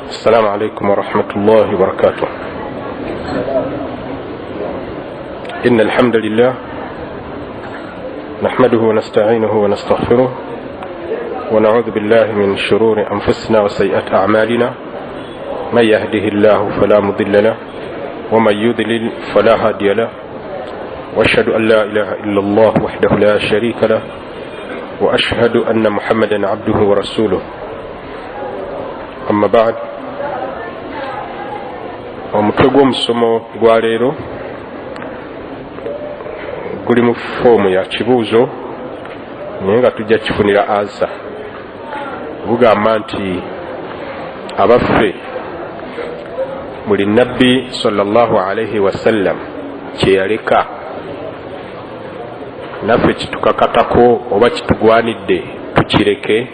السلام عليكم ورحمة الله وبركاته. إن الحمد لله نحمده ونستعينه ونستغفره ونعوذ بالله من شرور أنفسنا وسيئات أعمالنا، من يهده الله فلا مضل له ومن يضلل فلا هادي له، وأشهد أن لا إله إلا الله وحده لا شريك له، وأشهد أن محمدا عبده ورسوله. أما بعد، omutwe gw'omusomo gwa leero guli mu foomu ya kibuuzo, naye nga tujja kifunira ansa. Gugamba nti abaffe buli nabbi sallallahu alaihi wasallam kye yaleka naffe kitukakatako oba kitugwanidde tukireke?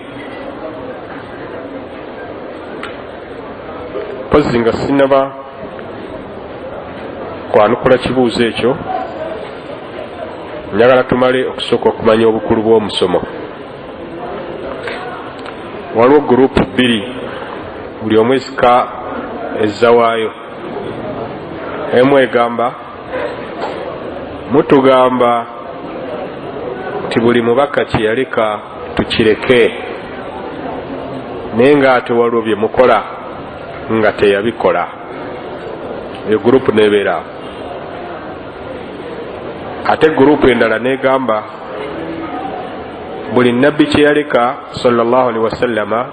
Mpozi nga sinnaba kwanukula kibuuzo ekyo, njagala tumale okusooka okumanya obukulu bw'omusomo. Waliwo gurupu bbiri, buli omu esika ezzawaayo. Emu egamba, mutugamba nti buli mubaka kye yaleka tukireke, naye ng'ate waliwo bye mukola nga teyabikola. Eyo gurupu nebeera. Ate gurupu endala negamba buli nabbi kye yaleka sallallahu alaihi wasallama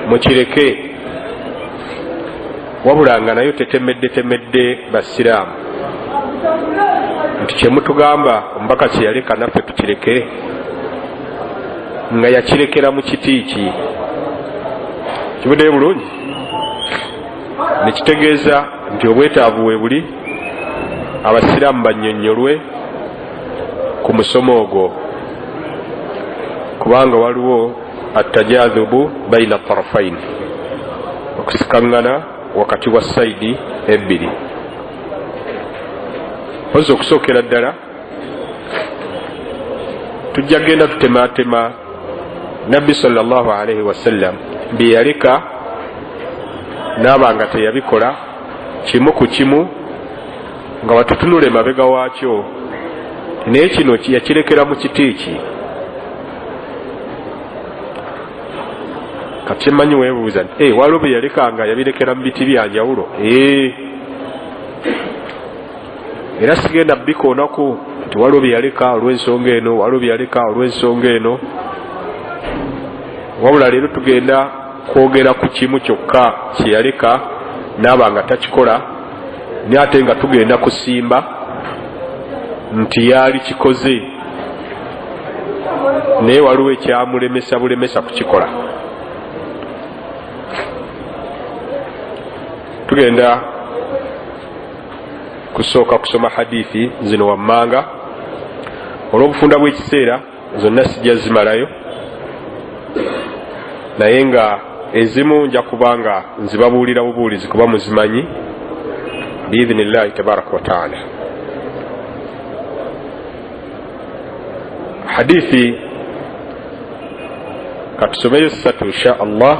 mukireke, wabula nga nayo tetemedde basiraamu nti kyemutugamba omubaka kye yaleka naffe tukireke, nga yakirekera mu kiti ki? Kibuddeyo bulungi, nekitegeeza nti obwetaavu we buli abasiraamu bannyonnyolwe ku musomo ogwo, kubanga waliwo atajadhubu baina tarafain, okusikangana wakati wa saidi ebbiri. Mpozi okusookera ddala tujja genda tutematema nabbi sallallahu alaihi wasallam bye yaleka n'aba nga teyabikola kimu ku kimu, nga watutunula emabega waakyo, naye kino yakirekera mu kiti ki? Kati kyemmanyi weebuuza nti waliwo bye yaleka nga yabirekera mu biti bya njawulo. Era sigenda bikoonaku nti waliwo bye yaleka olw'ensonga eno, waliwo bye yaleka olw'ensonga eno, wabula leero tugenda kwogera ku kimu kyokka kye yaleka n'aba nga takikola, naye ate nga tugenda kusimba nti yaali kikoze, naye waliwo ekyamulemesa bulemesa kukikola. Tugenda kusooka kusoma hadithi zino wammanga. Olw'obufunda bw'ekiseera zonna sijja zimalayo, naye nga ezimu nja kubanga nzibabuulira bubuulizi kuba muzimanyi biidhinillahi tabaraka wataala. Hadithi katusomeyo ssatu insha Allah,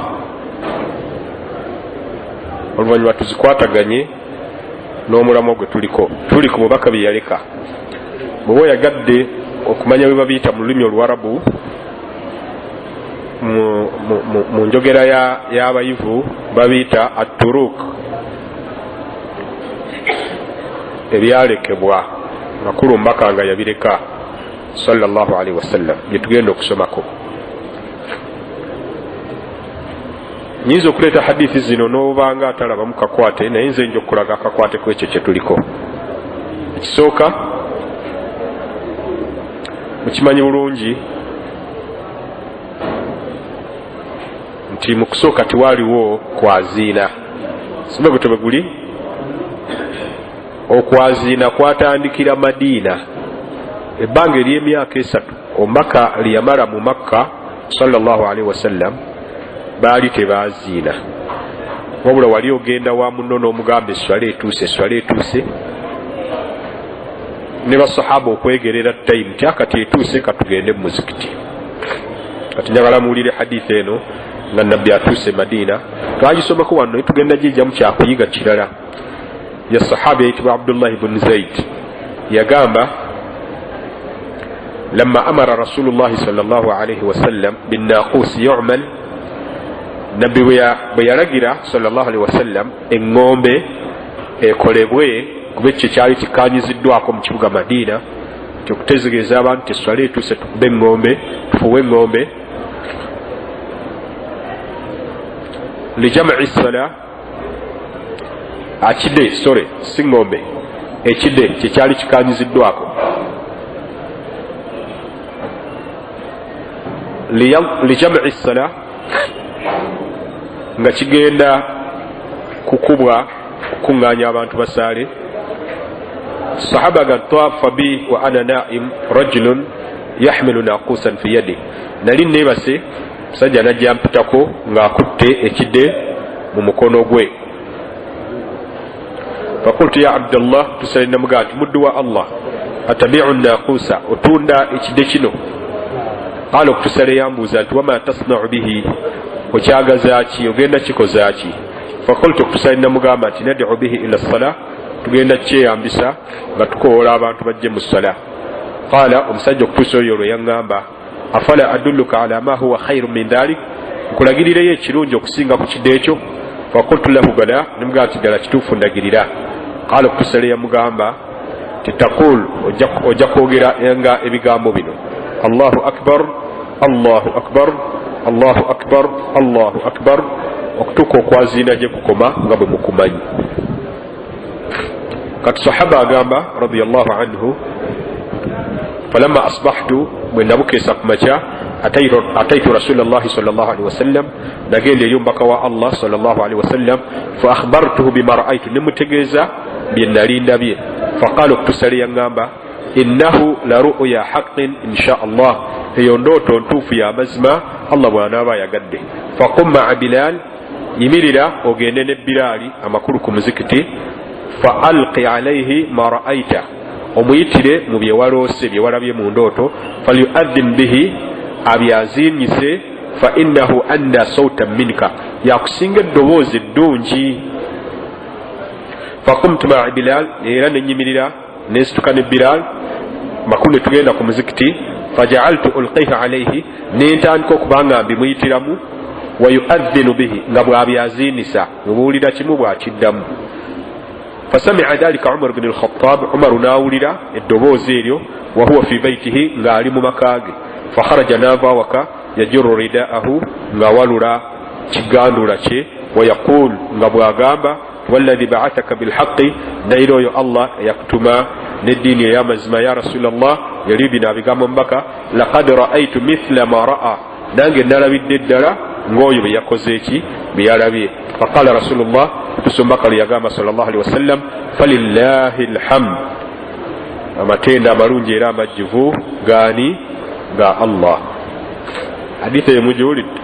oluvannyuma tuzikwataganye n'omulamwa gwe tuliko. Tuli ku mubaka bye yaleka. Bw'oba oyagadde okumanya bwe babiyita mu lulimi Oluwarabu, mu njogera y'abayivu babiyita atturuk, ebyalekebwa makulu mbaka nga yabireka sallallahu alaihi wasallam, bye tugenda okusomako. Nyinza okuleeta hadithi zino n'obanga atalabamu kakwate, naye nze nja okulaga akakwate ku ekyo kye tuliko. Ekisooka, mukimanyi bulungi nti mu kusooka tewaaliwo kwaziina. Simba gwe tebe guli, okwaziina kwatandikira Madiina. Ebbanga ery'emyaka 3 omubaka lye yamala mu Makka sallallahu alaihi wasallam baali tebaaziina, wabula wali ogenda wa munno n'omugamba esswala etuuse, esswala etuuse, ne basahaba okwegerera time ti akati etuuse katugende mu muzikiti. Kati njagala muwulire haditha eno nga Nabbi atuuse e Madiina. Twagisomako wano, naye tugenda gijjamu kyakuyiga kirala. Ya sahaba eyitibwa Abdullahi bun Zaid yagamba, lamma amara Rasulullahi sallallahu alaihi wasallam binnaqusi yumal, Nabbi bwe yalagira sallallahu alaihi wasallam eŋŋombe ekolebwe, kuba ekyo kyali kikkanyiziddwako mu kibuga Madiina nti okutegeeza abantu nti esswala etuuse, tukube eŋŋombe, tufuwe eŋŋombe. Lijam'i ssala akide, sorry, si ŋŋombe, ekide kyekyali kikanyiziddwako. Lijam'i ssala nga kigenda kukubwa kukuŋŋaanya abantu basaale. Sahaba ga tafa bi wa ana naim rajulun yahmilu naqusan fi yadi, nali neebase, musajja najja mpitako ng'akutte ekide mu mukono gwe. Fakultu ya Abdullah, tusale namugaa nti muddu wa Allah, atabiu naqusa, otunda ekide kino? Qala, okutusale yambuuza nti wama tasnau bihi, okyagaza ki, ogenda kikoza ki? Fakultu, okutusale namugamba nti nadiu bihi ila ssala, tugenda kyeyambisa nga tukowoola abantu bajje mu ssala. Qala, omusajja okutuusa oyo olwo yaŋŋamba, afala adulluka ala ma huwa khairu min dhalik, nkulagirireyo ekirungi okusinga ku kidde ekyo? Fakultu lahu bala, nemugamba nti ddala kituufu, ndagirira. Qala, okutusale yamugamba ti taqul, ojja kwogera nga ebigambo bino, Allahu akbar, Allahu akbar, Allahu akbar, Allahu akbar, okutuuka okwaziina gye kukoma nga bwe mukumanyi. Kati sahaba agamba radiyallahu anhu, falamma asbahtu, bwe nabukeesa ku makya, ataitu rasulallahi sallallahu alaihi wasallam, nagenda eri omubaka wa Allah sallallahu alaihi wasallam, fa akhbartuhu bima raaitu, nemutegeeza bye nali ndabye. Faqala, okutusale yaŋŋamba, innahu la ru'ya haqqin insha Allah, eyo ndooto ntuufu ya mazima Allah bw'anaaba ayagadde. Faqum maa Bilal, yimirira ogende ne Bilaali, amakulu ku muzikiti. Fa alqi alaihi ma raaita, omuyitire mu bye waloose, bye walabye mu ndooto. Falyuadhin bihi, abyaziinyise. Fa innahu anna sautan minka, yakusinga eddoboozi eddungi. Fakumtu maa Bilal, era nenyimirira nensituka ne Bilal, makulu ne tugenda ku muzikiti. Fajaaltu ulqiha alaihi, nentandika okuba nga mbimuyitiramu. Wayuadhinu bihi, nga bwabyaziinisa, mubuulira kimu bwakiddamu. Fasamia dhalika Umar bni Lkhatab, Umaru n'awulira eddoboozi eryo, wahuwa fi baitihi, ng'ali mu maka ge. Fakharaja, n'ava awaka, yajuru ridaahu, ng'awalula kigandula kye, wayaqul, nga bw'agamba, walladhi baathaka bilhaqi, ndayira oyo Allah eyakutuma n'eddiini ey'amazima, ya Rasulallah. Yali bino abigamba mubaka, laqad raaitu mithla ma raa, nange nalabidde ddala ng'oyo bwe yakoze eki, bye yalabye. Faqala Rasulullah, tusomubaka lwe yagamba sallallahu alaihi wasallam, falillahi lhamd, amatendo amalungi era amajjuvu gaani? Ga Allah. Haditha eyo mugiwulidde,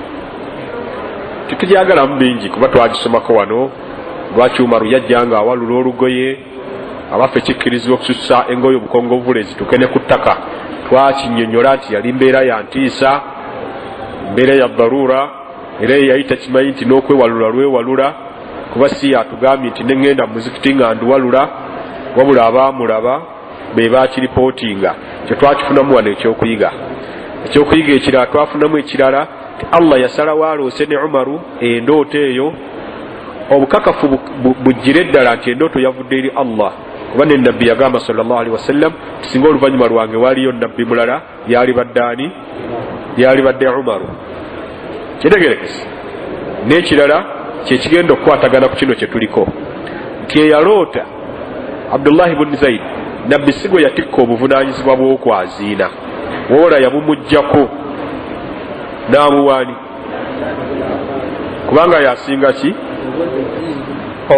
tetujagalamu bingi kuba twagisomako wano. Lwaki Umaru yajja nga awalula olugoye? Abaffe, kikkirizibwa okususa engoye obukongovule zituuke ne ku ttaka? Twakinyonyola nti yali mbeera ya ntiisa, mbeera ya darura, era yali takimanyi nti n'okwewalula lwewalula, kuba si yatugambye nti neŋŋenda mu muzikiti nga nduwalula, wabula abaamulaba be bakiripootinga. Kyetwakifunamu wano ekyokuyiga, ekyokuyiga ekirala twafunamu ekirala ti Allah yasalawo aloose ne Umaru endooto eyo, obukakafu bujjire ddala nti endooto yavudde eri Allah, kuba ne Nabbi yagamba sallallahu alaihi wasallam singa oluvannyuma lwange waliyo nabbi mulala yalibadde ani? Yalibadde Umaru. Kitegerekese. N'ekirala kyekigenda okukwatagana ku kino kyetuliko nti eyaloota Abdullahi buni Zaid, Nabbi si gwe yatikka obuvunaanyizibwa bw'okwaziina, wabula yabumuggyako n'abuwaani, kubanga yasinga ki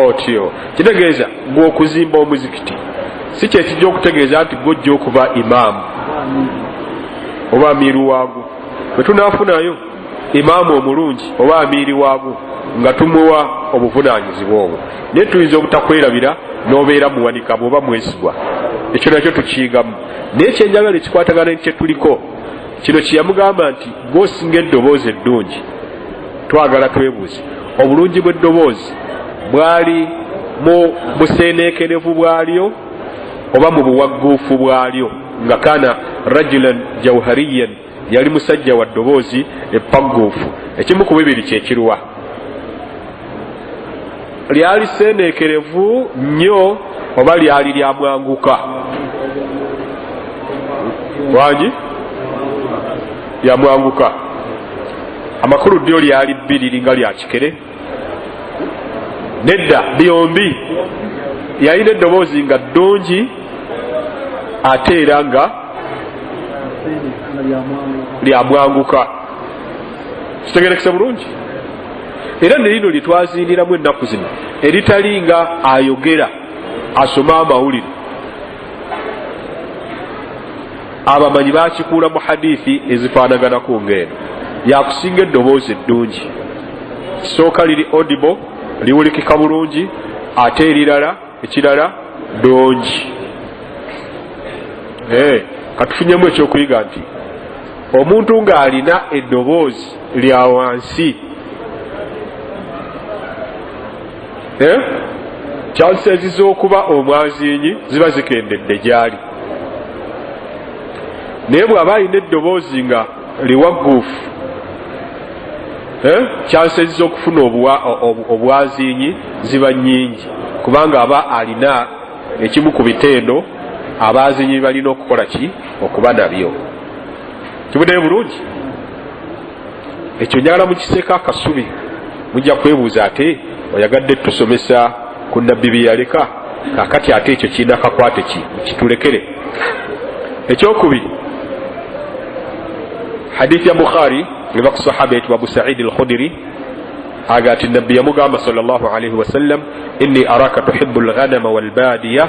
otyo. Kitegeeza gwe okuzimba omuzikiti si kyekijja okutegeeza nti gwojja okuba imaamu oba amiiru waagwo. Bwe tunaafunayo imaamu omulungi oba amiiri waagwo nga tumuwa obuvunaanyizibwa obwo, naye tuyinza obutakwerabira n'obeera muwanika bw'oba mwesigwa. Ekyo nakyo tukiyigamu. Naye kyenjagala ekikwatagana kyetuliko Kino kyeyamugamba nti gwosinga eddoboozi eddungi. Twagala twebuuze, obulungi bw'eddoboozi bwali mu buseeneekerevu bwalyo oba mu buwagguufu bwalyo? Nga kana rajulan jauhariyan, yali musajja wa ddoboozi epagguufu. Ekimu ku bibiri kyekiruwa? Lyali seeneekerevu nnyo oba lyali lyamwanguka? Wangi lyamwanguka. Amakulu ddyo lyali bbiri linga lya kikere? Nedda, byombi. Yalina eddoboozi nga ddungi ate era nga lyamwanguka. Kitegerekese bulungi. Era ne lino lyetwazindiramu ennaku zino eritali nga ayogera asoma amawulire, abamanyi bakikuula mu hadithi ezifaanaganaku ng'eno yakusinga eddoboozi eddungi. Kisooka liri audible, liwulikika bulungi, ate erirala ekirala ddungi. Katufunyemu ekyokuyiga nti omuntu ng'alina eddoboozi lya wansi, chances z'okuba omwazinyi ziba zikendedde gy'ali, naye bw'aba alina eddoboozi nga liwagguufu, chances z'okufuna obwazinyi ziba nnyingi, kubanga aba alina ekimu ku bitendo abazinyi balina okukola ki okuba nabyo. Kibuddeyo bulungi ekyo, njagala mukiseeko akasubi. Mujja kwebuuza, ate oyagadde tusomesa ku nabbi bye yaleka, kakati ate ekyo kirina kakwate ki? Kitulekere. Ekyokubiri, hadithi ya Bukhari eva ku sahaba yitibwa Abu Saidi al Khudiri, aga ati nabbi yamugamba sallallahu alaihi wasallam, inni araka tuhibu lghanama walbadiya,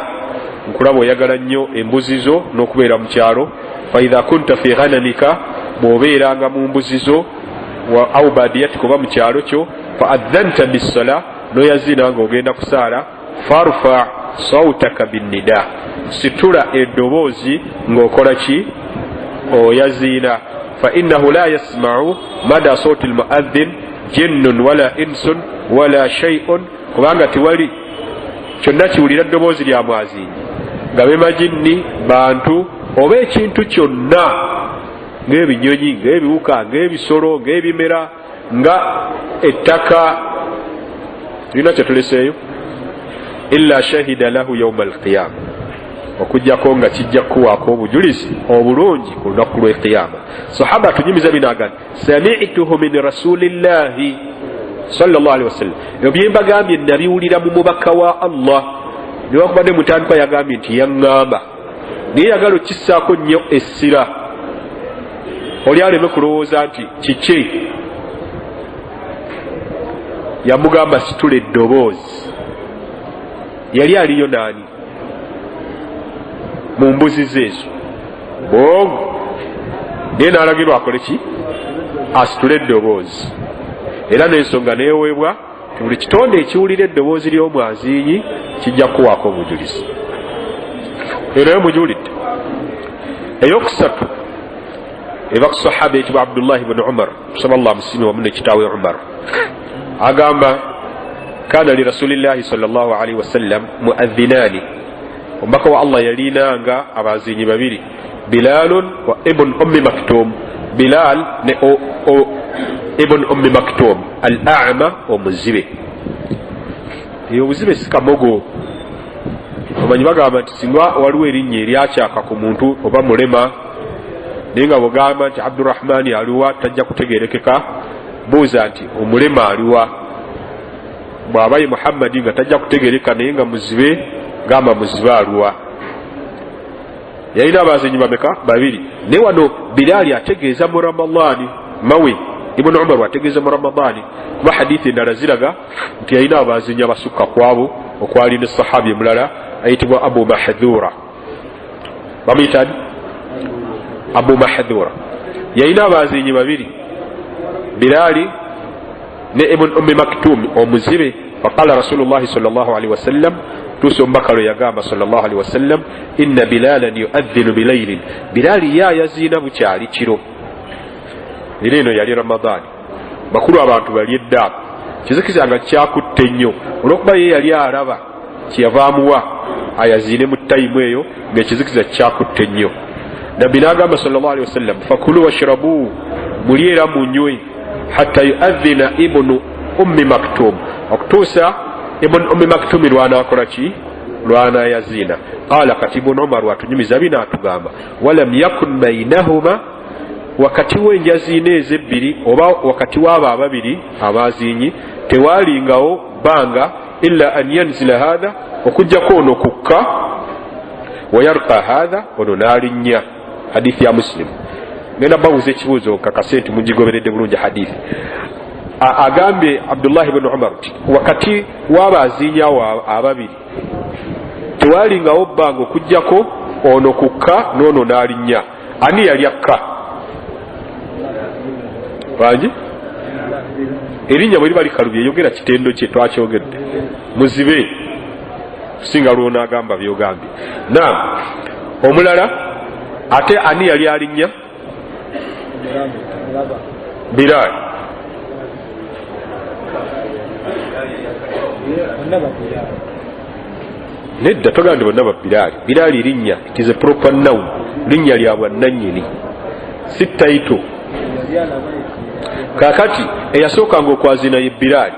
nkulaba oyagala nnyo embuzi zo n'okubeera mu kyalo. Faidha kunta fi ghanamika, bw'obeeranga mu mbuzi zo, au badiyatika, oba mu kyalo kyo, fa adhanta bissala, noyazina nga ogenda kusaala, farfa sautaka binnida, situla eddoboozi ng'okola ki, oyaziina. Fa innahu la yasmau mada sauti lmuadhin jinnun wala insun wala shaiun, kubanga tewali kyonna kiwulira ddoboozi lya mwazinyi, nga be majinni, bantu oba ekintu kyonna, ng'ebinyonyi, ng'ebiwuka, ng'ebisolo, ng'ebimera, nga ettaka, tulina kyetuleseeyo, illa shahida lahu yauma alqiyama, okujjako nga kijja kukuwaako obujulizi obulungi ku lunaku lw'eqiyama. Sahaba tunyumiza bino agamba, samituhu min rasulillahi sallallahu alaihi wasallam, ebyo byembagambye nabiwulira mu mubaka wa Allah. Newakubadde mutandikwa yagambye nti yaŋŋamba, naye yagala okissaako nnyo essira oli aleme kulowooza nti kiki. Yamugamba situla eddoboozi. Yali aliyo naani mu mbuzi ze ezo bwongo, naye n'alagirwa akole ki? Asitule eddoboozi. Era n'ensonga neeweebwa ti buli kitonde ekiwulira eddoboozi ly'omwaziinyi kijja kukuwaako obujulizi. Ero yo mugiwulidde. Eyokusatu eva ku sahaba eyitibwa Abdullahi bni Umar, tusaba Allah amusiime wamu ne kitaawe Umar. Agamba, kana li rasulillahi salllah alaihi wasallam muadhinani, omubaka wa Allah yalinanga abazinyi babiri, Bilalun wa ibn Ummi Maktum, Bilal ne ibn Ummi Maktum al ama, omuzibe. Eyo obuzibe si kamogo. Omanyi bagamba nti singa waliwo erinnya eryakyaka ku muntu oba mulema, naye nga bwegamba nti Abdurahmani aliwa, tajja kutegerekeka. Buuza nti omulema aliwa, bw'aba ye Muhammadi nga tajja kutegereka, naye nga muzibe, gamba muzibe aluwa. Yalina abazinyi bameka? Babiri. Naye wano Bilaali ategeeza mu Ramadaani, mawe Ibuni Umar ategeeza mu Ramadaani, kuba hadithi endala ziraga nti yalina abazinyi abasukka kwabo, okwali ne sahabi omulala ayitibwa Abu Mahdhura. Bamuyitani Abu Mahdhura. Yalina abazinyi babiri, Bilaali ne Ibuni Ummi Maktum omuzibe. Faqala rasulullahi sal llah alihi wasallam, tuusa omubaka lwe yagamba sal llah alihi wasallam, inna bilalan yuadhinu bilailin, Bilaali ye ayaziina bukyali kiro. Era eno yali Ramadaani, bakulu abantu bali eddaaku, kizikiza nga kyakutte nnyo. Olwokuba ye yali alaba, kyeyava amuwa ayaziine mu tayimu eyo ng'ekizikiza kyakutte nnyo. Nabbi n'agamba sallallahu alaihi wasallam, fakulu washrabu, mulye era munywe, hatta yuadhina ibnu ummi Maktum, okutuusa ibnu ummi Maktumi lwanakola ki, lwanayaziina. Qala, kati Ibnu Umar atunyumiza bino, atugamba walam yakun bainahuma, wakati w'enjaziina ezo ebbiri oba wakati w'abo ababiri abazinyi tewalingawo bbanga, illa an yanzila hatha, okujjako ono kukka, wayarka hatha, ono n'alinnya. Hadithi ya Musilimu. Ngenda babuuza ekibuuzo kakase nti mugigoberedde bulungi hadithi. Agambye Abdullahi bnu Umar nti wakati w'abazinyawo ababiri tewalingawo bbanga okujjako ono kukka n'ono n'alinnya. Ani yali akka? Bangi erinnya bwe liba likalubye, yogera kitendo kye twakyogedde, muzibe kusinga lwonaagamba byogambye. Naam, omulala ate ani yali alinnya? Biraali. Nedda, togamba nti bonna babiraali. Biraali linnya, it is a proper noun, linnya lya bwannannyini, si title. Kakati eyasookanga okwazina ye Biraali,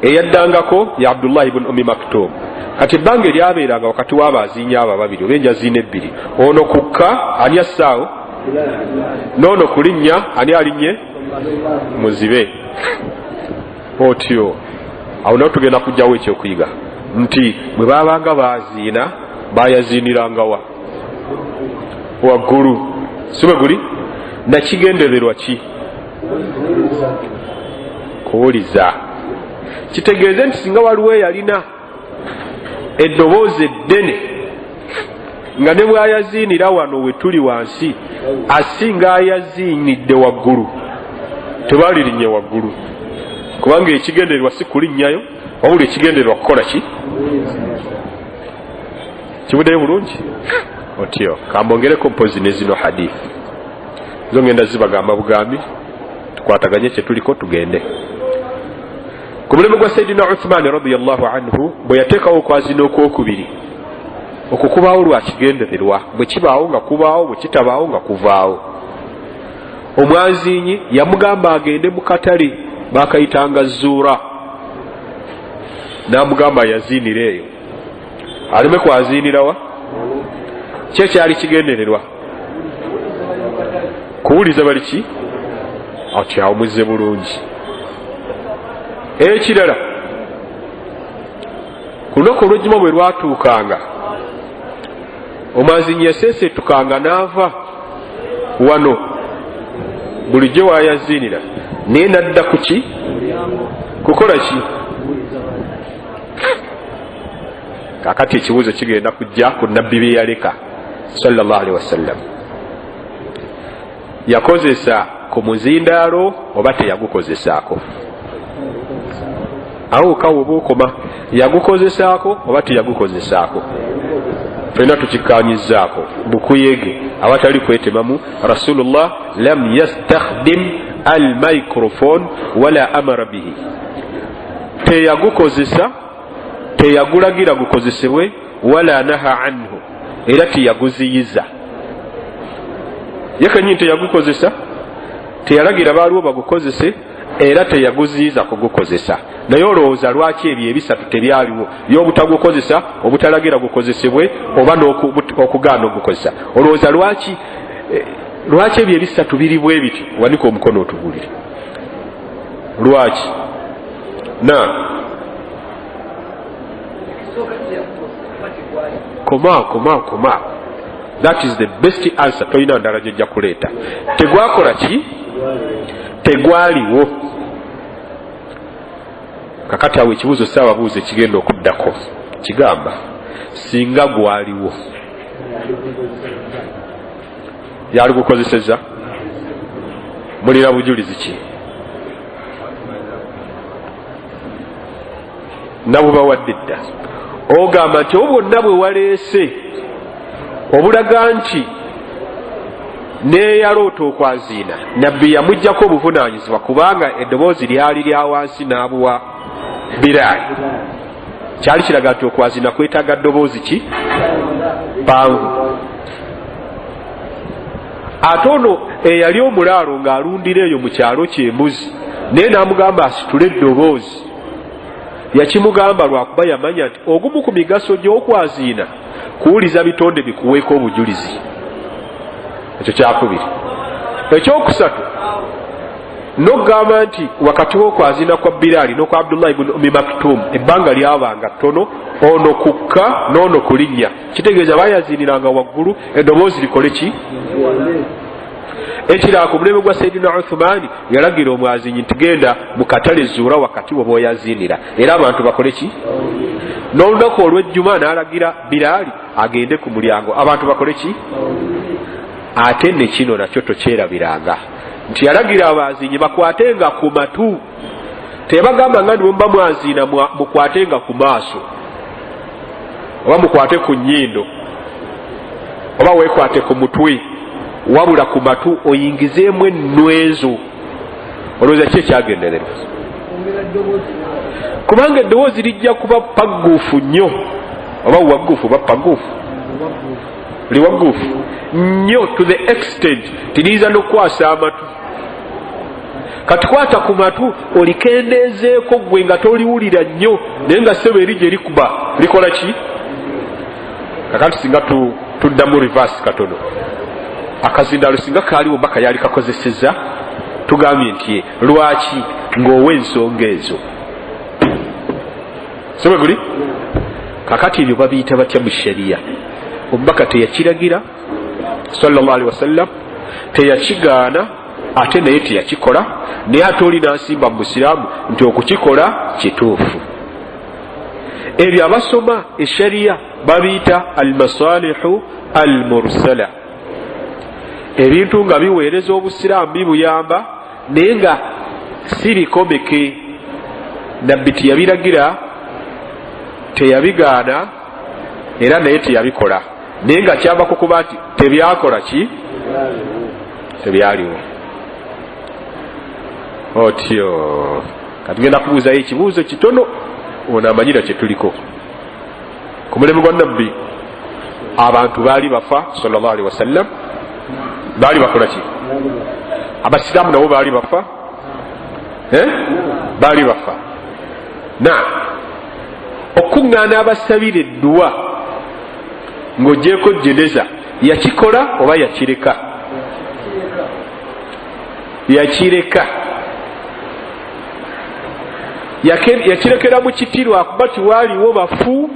eyaddangako ye Abdullahi bun Ummi Maktum. Kati ebbanga eryabeeranga wakati w'abaziinyi abo ababiri oba enjaziina ebbiri, ono kukka ani assaawo, n'ono kulinnya ani alinnye, muzibe otyo. Awo nawo tugenda kujjawo ekyokuyiga nti bwe babanga baziina bayaziinirangawa waggulu, si bwe guli? Nakigendererwa ki? Kuwuliza. Kitegeeze nti singa waliwo eyalina eddoboozi eddene nga ne bwayaziinira wano we tuli wansi asinga ayaziinidde waggulu, tebalirinye waggulu, kubanga ekigendererwa si kulinnyayo, wabula ekigendererwa kukola ki? Kibuddeyo bulungi otyo. Kambongereko mpozi ne zino hadithi zo, ngenda zibagamba bugambi, tukwataganye kyetuliko tugende. Ku mulembe gwa Saidina Uthmani radiallahu anhu, bwe yateekawo okwazina okwokubiri, okwo kubaawo lwakigendererwa, bwe kibaawo nga kubaawo, bwe kitabaawo nga kuvaawo. Omwazinyi yamugamba agende mu katale bakayitanga Zuura, n'amugamba yaziinira eyo, aleme kwaziinirawa. Ki ekyali kigendererwa? Kuwuliza bali ki? Ati awo muzze bulungi. Ekirala, ku lunaku olw'ejjuma bwe lwatuukanga, omwazinyi yaseeseetukanga n'ava wano bulijjo wayaziinira, naye nadda ku ki? Kukola ki? Kakati ekibuuzo kigenda kujja ku nabbi bye yaleka sallallahu alaihi wasallam, yakozesa ku muzindaalo oba teyagukozesaako? Awo kawo oba okoma, yagukozesaako oba teyagukozesaako? Fenna tukikkanyizaako bukuyege awatali kwetemamu, Rasulullah lam yastakhdim al microphone wala amara bihi, teyagukozesa, teyagulagira gukozesebwe, wala naha anhu, era teyaguziyiza. Ye kenyini teyagukozesa, teyalagira baaliwo bagukozese, era teyaguziyiza kugukozesa. Naye olowooza lwaki ebyo ebisatu tebyaliwo, y'obutagukozesa, obutalagira gukozesebwe, oba okugaana ogukozesa? Olowooza lwaki lwaki ebyo ebisatu biri bwe bityo? Wanika omukono otubulire lwaki. Na koma koma koma, that is the best answer, tolina ndala gyojja kuleeta. Tegwakola ki? Tegwaliwo. Kakati awo ekibuuzo saababuuza ekigenda okuddako kigamba, singa gwaliwo yaligukozeseza, mulina bujulizi ki? Nabubawadde dda. Ogamba nti obwo bwonna bwe waleese obulaga nti N'eyaloota okwaziina Nabbi yamuggyako obuvunaanyizibwa kubanga eddoboozi lyali lya wansi n'abuwa Biraali. Kyali kiraga nti okwaziina kwetaaga ddoboozi ki panvu. Ate ono eyali omulaalo ng'alundira eyo mu kyalo kye embuzi naye n'amugamba asitule eddoboozi. Yakimugamba lwakuba yamanya nti ogumu ku migaso gy'okwaziina kuwuliza bitonde bikuweeko obujulizi. Ekyo kyakubiri. Ekyokusatu, n'okugamba nti wakati w'okwaziina kwa Biraali n'okwa Abdullahi ibuni Ummi Maktuum ebbanga lyabanga ttono, ono kukka n'ono kulinnya, kitegeeza bayaziiniranga waggulu eddoboozi likole ki? Ekirala, ku mulembe gwa Saidina Uthmaani yalagira omwazinyi nti genda mu katale zuura wakati woba oyaziinira era abantu bakole ki? N'olunaku olw'ejjuma n'alagira Biraali agende ku mulyango abantu bakole ki? Ate ne kino nakyo tokyerabiranga nti yalagira abazinyi bakwatenga ku matu, teyabagamba nga nti bwemuba mwaziina mukwatenga ku maaso oba mukwate ku nnyindo oba weekwate ku mutwe, wabula ku matu oyingizeemu ennwezo. Olowooza ki ekyagendererwa? Kubanga eddoboozi lijja kuba pagguufu nnyo, oba wagguufu oba pagguufu, liwagguufu nnyo to the extent tiriyinza n'okukwasa amatu. Kati kwata ku matu olikendeezeeko ggwe nga toliwulira nnyo, naye nga ssebo eri gye likuba likola ki? Kakati singa tuddamu reverse katono, akazindaalo singa kaaliwo mbaka yali kakozesezza, tugambye nti lwaki ng'owa ensonga ezo sibwe guli. Kakati ebyo babiyita batya mu shariya? Omubaka teyakiragira sallallahu alaihi wasallam, teyakigaana, ate naye teyakikola, naye ate oli n'asimba mu busiraamu nti okukikola kituufu. Ebyo abasoma eshariya babiyita almasalihu almursala, ebintu nga biweereza obusiraamu bibuyamba naye nga si bikomeke. Nabbi teyabiragira, teyabigaana, era naye teyabikola, naye nga kyava ku kuba nti tebyakola ki, tebyaliwo. Otyo katugenda kubuuzayo ekibuuzo kitono, ono amanyira kyetuliko. Ku mulembe gwa Nabbi abantu baali bafa sallallahu alaihi wasallam, baali bakola ki? Abasiraamu nabo baali bafa, baali bafa. Na okuŋŋaana abasabira edduwa ng'ogyeko jeneza yakikola oba yakireka? Yakireka. Yakirekera mu kiti lwakuba tiwaaliwo bafu,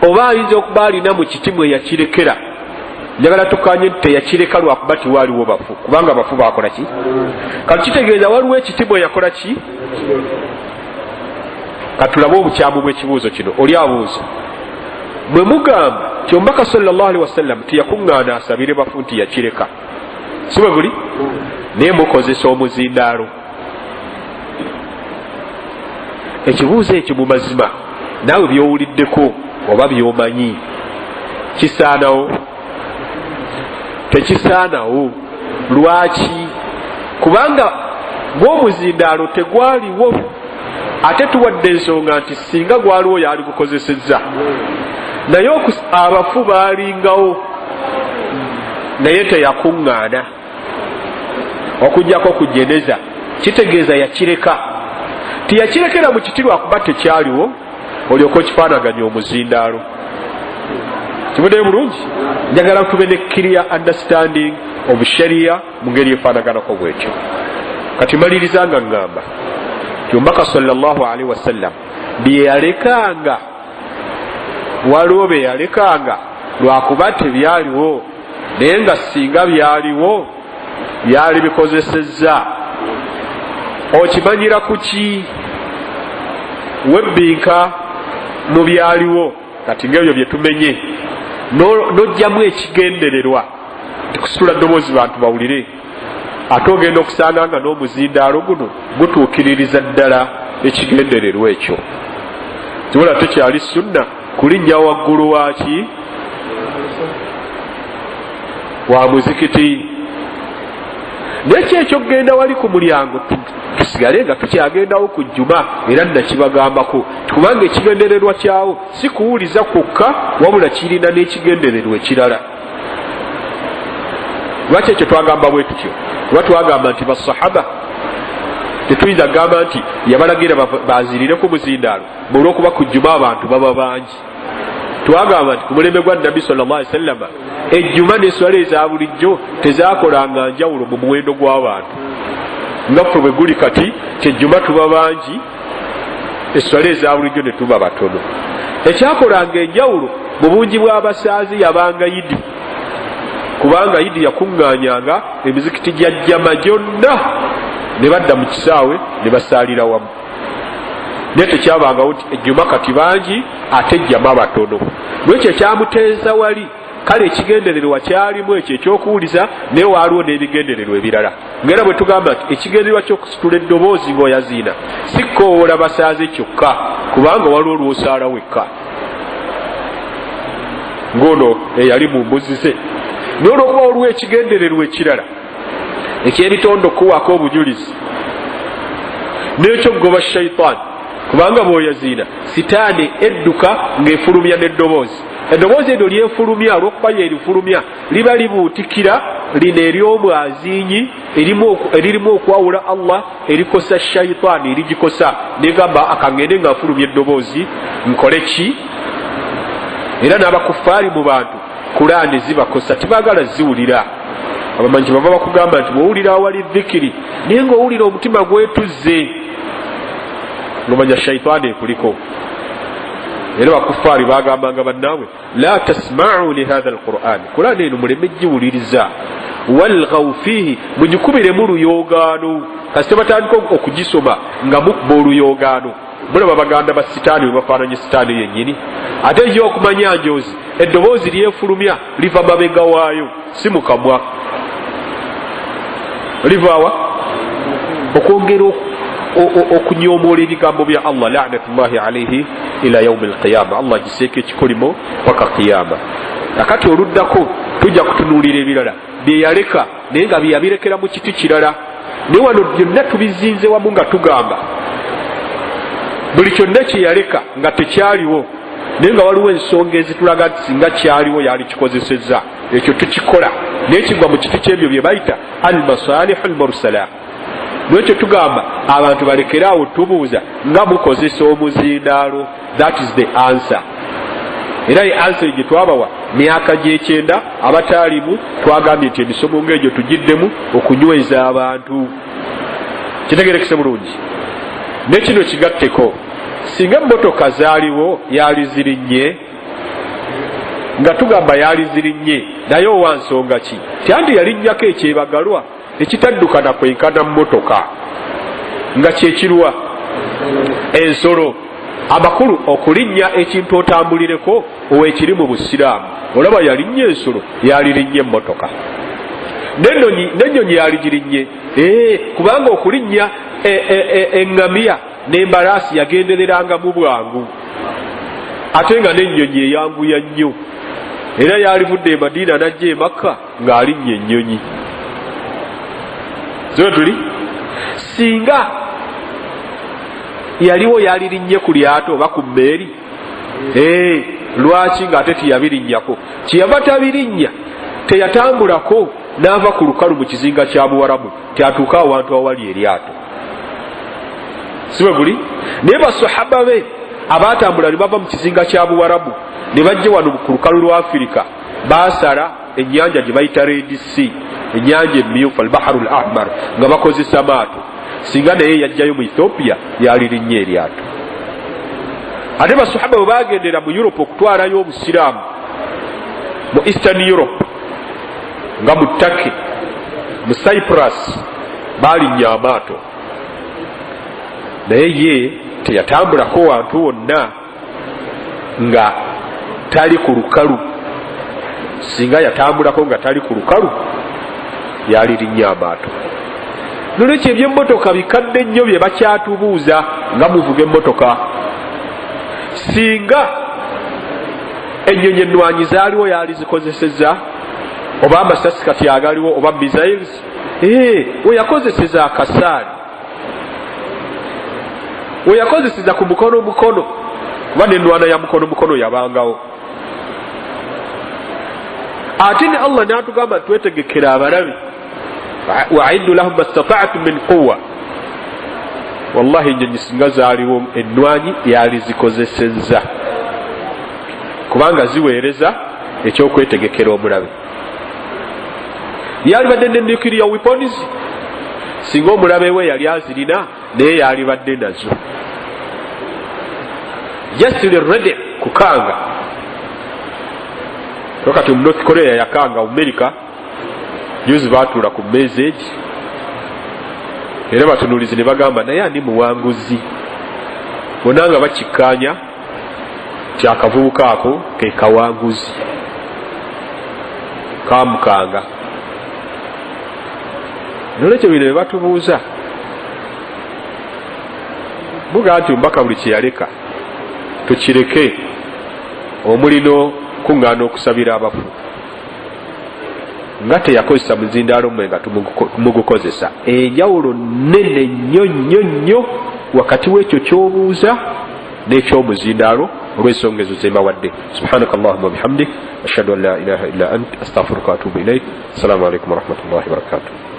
oba ayinza okuba alina mu kiti mwe yakirekera. Njagala tukanye nti teyakireka lwakuba tiwaaliwo bafu, kubanga bafu bakola ki? Kati kitegeeza waliwo ekiti mwe yakola ki? Katulabe obukyamu bw'ekibuuzo kino. Oli abuuza, bwe mugamba nti omubaka sallallahu alaihi wasallam tiyakuŋŋaana asabire bafu nti yakireka, si bwe guli? Naye mukozesa omuzindaalo. Ekibuuzo ekyo mu mazima naawe by'owuliddeko oba by'omanyi kisaanawo? Tekisaanawo. Lwaki? Kubanga gw'omuzindaalo tegwaliwo, ate tuwadde ensonga nti singa gwaliwo yali gukozesezza, naye abafu baalingawo naye teyakuŋŋaana okujjako ku jeneza. Kitegeeza yakireka. Tiyakirekera mu kiti lwakuba tekyaliwo, olyoka okifaanaganya omuzindaalo. Kibuddeyo bulungi? Njagala tube ne clear understanding of sharia mu ngeri efaanaganako bwetyo. Kati maliriza nga ŋŋamba nti omubaka sallallahu alaihi wasallam bye yalekanga, waliwo bye yalekanga lwakuba tebyaliwo, naye nga singa byaliwo byali bikozesezza. Okimanyira ku ki? Webbinka mu byaliwo. Kati ng'ebyo bye tumenye n'ojjamu ekigendererwa nti kusitula ddoboozi bantu bawulire, ate ogenda okusanga nga n'omuzindaalo guno gutuukiririza ddala ekigendererwa ekyo. Kibula tekyali sunna kulinnya waggulu waaki. Wa muzikiti. Naye ki ekyokugenda wali ku mulyango, tusigale nga tukyagendawo ku Jjuma, era nakibagambako kubanga ekigendererwa kyawo si kuwuliza kwokka, wabula kirina n'ekigendererwa ekirala. Lwaki ekyo twagamba bwe tutyo? Kuba twagamba nti basahaba tetuyinza kugamba nti yabalagira bazirire ku muzindaalo olw'okuba ku Jjuma abantu baba bangi. Twagamba nti ku mulembe gwa Nabbi sallallahu alaihi wasallama ejjuma n'eswala eza bulijjo tezakolanga njawulo mu muwendo gw'abantu nga ffe bwe guli kati. Kyejjuma tuba bangi, eswala eza bulijjo ne tuba batono. Ekyakolanga enjawulo mu bungi bw'abasaazi yabanga Yidi, kubanga Yidi yakuŋŋaanyanga emizikiti gya jjama gyonna ne badda mu kisaawe ne basaalira wamu. Naye tekyabangawo nti ejjuma kati bangi ate ejjama batono. Lwekyo ekyamuteeza wali, kale ekigendererwa kyalimu ekyo ekyokuwuliza, naye waaliwo n'ebigendererwa ebirala, ngaera bwe tugamba nti ekigendererwa ky'okusitula eddoboozi ng'oyaziina si kukowoola basaaze kyokka, kubanga waliwo lw'osaala wekka ng'ono eyali mu mbuzi ze, naye olwokuba waliwo ekigendererwa ekirala eky'ebitondo okukuwaako obujulizi n'ekyokugoba shaitaani, kubanga bw'oyaziina sitaani edduka ng'efulumya n'eddoboozi. Eddoboozi eryo lyefulumya, olwokuba yerifulumya, liba libuutikira lino ery'omwaziinyi eririmu okwawula Allah, erikosa shaitaani, erigikosa negamba akangende nga nfulumya eddoboozi nkole ki. Era n'abakufaari mu bantu Kulaani zibakosa, tibagala ziwulira. Abamanyi kyebava bakugamba nti bwowulira awali dhikiri naye ngaowulira omutima gwetuzze, ngomanya shaitaani ekuliko. Era bakufaari bagambanga bannaabwe, la tasmau lihatha alquran, Kulaani eno muleme giwuliriza, walghaw fiihi, mugikubiremu luyoogaano. Kasita batandika okugisoma nga mukuba oluyoogaano. Mulaba baganda ba sitaani bwe bafaananye sitaani yennyini. Ate ye okumanya njozi eddoboozi lyefulumya liva mabega waayo, si mu kamwa. Livaawa okwongera okunyomoola ebigambo bya Allah, lanatullahi alaihi ila yaumi alqiyama, Allah agiseeko ekikolimo paka qiyama. Akati oluddako tujja kutunuulira ebirala byeyaleka, naye nga byeyabirekera mu kiti kirala, naye wano byonna tubizinze wamu nga tugamba buli kyonna kyeyaleka nga tekyaliwo, naye nga waliwo ensonga ezitulaga nti singa kyaliwo yali kikozesezza. Ekyo tukikola, naye kigwa mu kiti kyebyo bye bayita al masalihu al mursala. Lwekyo tugamba abantu balekere awo tubuuza nga mukozesa omuzindaalo. That is the answer. Era ye answer gye twabawa myaka gy'ekyenda abataalimu. Twagambye nti emisomo ng'egyo tugiddemu okunyweza abantu. Kitegerekese bulungi. Ne kino kigatteko, singa emmotoka zaaliwo yaali zirinnye, nga tugamba yaali zirinnye, naye owa nsonga ki? Ti anti yalinnyako ekyebagalwa ekitaddukana kwenkana mmotoka, nga kyekirwa ensolo. Amakulu okulinnya ekintu otambulireko owekiri mu busiraamu. Olaba yalinnya ensolo, yalirinnye emmotoka, n'ennyonyi yaligirinnye, kubanga okulinnya eŋŋamiya n'embalaasi yagendereranga mu bwangu, ate nga n'ennyonyi eyanguya nnyo. Era yalivudde e Madiina n'ajja e Makka ng'alinnya ennyonyi. Ziwe tuli, singa yaliwo yalirinnye ku lyato oba ku mmeeri. Lwaki ng'ate tiyabirinnyako? Kyeyava tabirinnya, teyatambulako n'ava ku lukalu mu kizinga kya Buwarabu tyatuuka awantu awali eryato, si bwe guli? Naye basahaba be abaatambula ne bava mu kizinga kya Buwarabu ne bajja wano ku lukalu lwa Afirika, baasala ennyanja gye bayita Red Sea, ennyanja Emmyufu, Albaharu l Ahmar, nga bakozesa maato. Singa naye yajjayo mu Ethiopia, yalirinnye eryato. Ate basahaba bwe bagendera mu Europe okutwalayo obusiraamu mu Eastern Europe, nga mu Turkey, mu Cyprus, balinnya amaato. Naye ye teyatambulako wantu wonna nga tali ku lukalu. Singa yatambulako nga tali ku lukalu, yalirinnya amaato. Nolwekyo ebyemmotoka bikadde nnyo bye bakyatubuuza nga muvuga emmotoka. Singa ennyonyi ennwanyi zaaliwo, yaali zikozesezza. Oba amasasi kati agaliwo oba missiles, weyakozeseza akasaani, weyakozeseza ku mukono mukono, kuba nenwana ya mukono mukono yabangawo. Ate ne Allah n'atugamba twetegekera abalabe, waiddu lahum mastata'tum min quwa. Wallahi ennyonyi singa zaaliwo ennwanyi yali zikozesezza, kubanga ziweereza ekyokwetegekera omulabe. Yalibadde ne nuclear weapons, singa omulabe we yali azirina naye yalibadde nazo, just ready kukanga. Kati mu North Korea yakanga America juzi, batuula ku mmeeza egi era batunuulizi ne bagamba, naye ani muwanguzi? Bonna nga bakikkaanya nti akavubuka ako ke kawanguzi, kamukanga. Nolwekyo bino bye batubuuza buga nti omubaka buli kyeyaleka tukireke, omulino kuŋŋaana okusabira abafu nga teyakozesa muzindaalo mmwe nga tumugukozesa. Enjawulo nnene nnyo nnyo nnyo wakati w'ekyo ky'obuuza n'ekyomuzindaalo, olw'ensonga ezo zembawadde. Subhanaka allahuma wabihamdik, ashhadu an la ilaha illa ant, astaghfiruka waatubu ilaik. Assalamu alaikum warahmatullahi wabarakatuh.